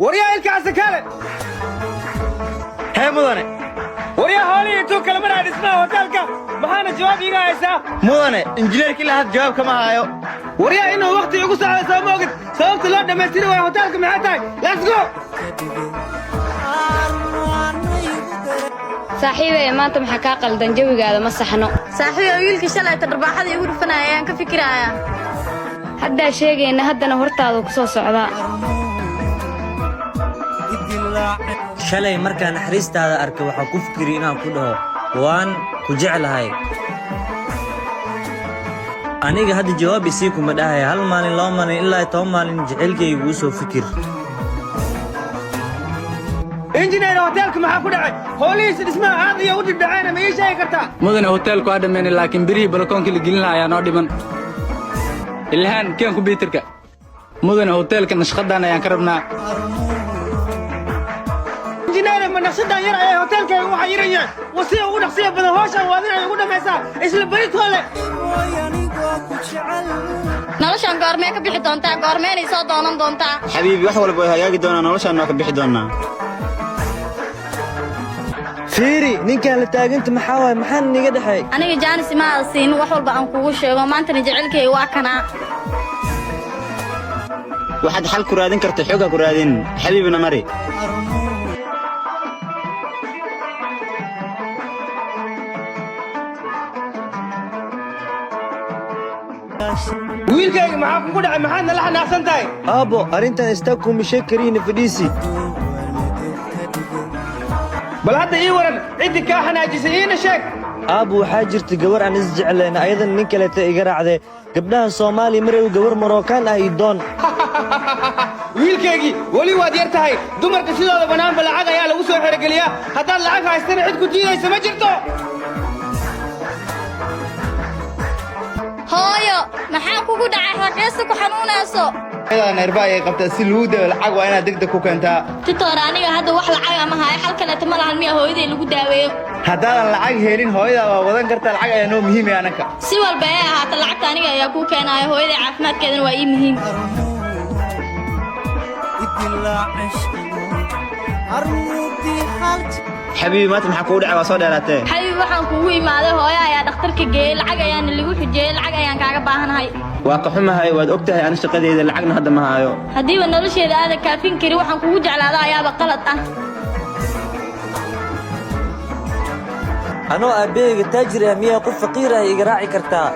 Waryaa, ilkaasi kale. Hee, mudane. Waryaa, hoolihii intuu kala maraa dhismaha hoteelka, maxaana jawaab iiga haysaa? Mudane, injineerka ilaa hadda jawaab kama hayo. Waryaa, inuu wakhti igu socdo soo ma ogid? Sababta loo dhammaystiri waayo hoteelka maxay tahay? Let's go. Saaxiibey, maanta maxaa kaa qaldan? Jawigaada ma saxno. Saaxiibey, wiilkii shalayta dharbaaxada igu dhufanaya ayaan ka fikirayaa. Haddaa sheegayna, haddana hortaadu ku soo socdaa. Shalay markaan naxariistaada arkay, waxaan ku fikiri inaan ku dhaho waan ku jeclahay. Aniga hadda jawaab isii kuma dhahaya. Hal maalin, 2 maalin, ilaa 10 maalin jacaylkayga uu soo fikir. Injineer, hoteelka maxaa ku dhacay? Hoolihiisa dhismaha aad iyo u dibdhacayna, ma ii sheegi kartaa? Mudane, hoteelku waa dhammeynay, laakiin birihii balakoonkii la gelin lahaa ayaa noo dhiman. Ilhaan, keen kombyuutarka. Mudane, hoteelka nashqadan ayaan ka rabnaa. Injineer, ma naqshadan yar ayay hoteelkayga u xayiran yahay? Wasiya ugu dhaqsiya badan hawshan waad inay ugu dhammaysaa isla beritoole. Noloshan goormee ka bixi doontaa? Goormeenay soo doonan doontaa? Xabiibi, wax walba way hagaagi doonaa. Noloshaan waa ka bixi doonaa. Fiiri ninkaan la taaganta. Maxaa waay? Maxaan niga dhexeey? Aniga jaanis ima aada siin wax walba aan kugu sheego. Maantana jecelkayga waa kanaa. Waxaad xal ku raadin karta xoog ha ku raadin. Xabiibina mari. Wiilkayga, maxaa kugu dhacay? Maxaad nala xanaaqsan tahay? Aabbo, arrintan istaag kuma sheeg kariina, fadhiisi. Bal hadda ii waran, ciddii kaa xanaajisay iina sheeg. Aabbo, waxaa jirta gabar aan is jeclayn, ayadan nin kaleeta iga raacdee. Gabdhaha Soomaaliya marow gabar Marookaan ah ii doon. Wiilkaygii, weli waad yar tahay. Dumarka sidooda bannaanba lacag ayaa lagu soo xerogeliyaa. Haddaad lacag haystana, cid ku diidaysa ma jirto. Hooyo, maxaa kugu dhacay? Xageesta ku xanuunayso? Neerba ayay qabtaa. Si lagu dawo, lacag waa inaad degdeg ku keentaa. Titoor, aniga hadda wax lacag ma hayo. Xal kaleeta ma lahan miya hooyaday lagu daaweeyo? Haddaadan lacag helin, hooyadaa waa wadan kartaa. Lacag ayaa noo muhiimaya anaka. Si walba ee ahaata, lacagta aniga ayaa kuu keenaya. Hooyaday caafimaadkeedana waa ii muhiim. Xabiibi, maanta maxaa kugu dhacay? Waa soo dheeraatee. Xabiib, waxaan kugu imaaday hooyo ayaa dhakhtarka geeyey, lacag ayaana lagu xujeeyey. Lacag ayaan kaaga baahanahay. Waa ka xumahay, waad og tahay ani shaqadeyda, lacagna hadda ma hayo. Haddiiba nolosheeda aadan kaafin karin, waxaan kugu jeclaada ayaaba qalad ah. Anoo aabbahayga taajir ah, miyaa qof faqiir ah iga raaci kartaa?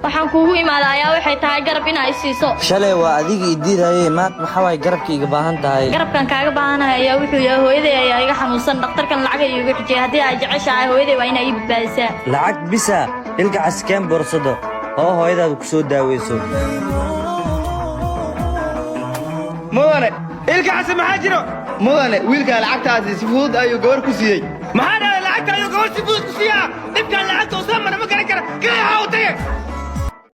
Waxaan kuugu imaaday ayaa waxay tahay garab inaa i siiso. Shalay waa adiga i diidayay, maanta maxaa waay garabka iga baahan tahay? Garabkan kaaga baahanahay ayaa wuxuu yahay, hooyaday ayaa iga xanuunsan, dhakhtarkan lacag ayuu iga xujiyey. Haddii ay jeceshahay hooyaday, waa inaa ii badbaadisaa. Lacag bisa? Ilka caskeen boorsado oo hooyadaada ku soo daaweyso. Mudane. Ilka case, maxaa jiro? Mudane, wiilkaa lacagtaasi si fudud ayuu gabar ku siiyey. Maxaa dhahday? Lacagta ayuu gabar si fudud ku siiyaa? Dhibkaan lacagta usoo mara ma garan kara. Kayaha u tage.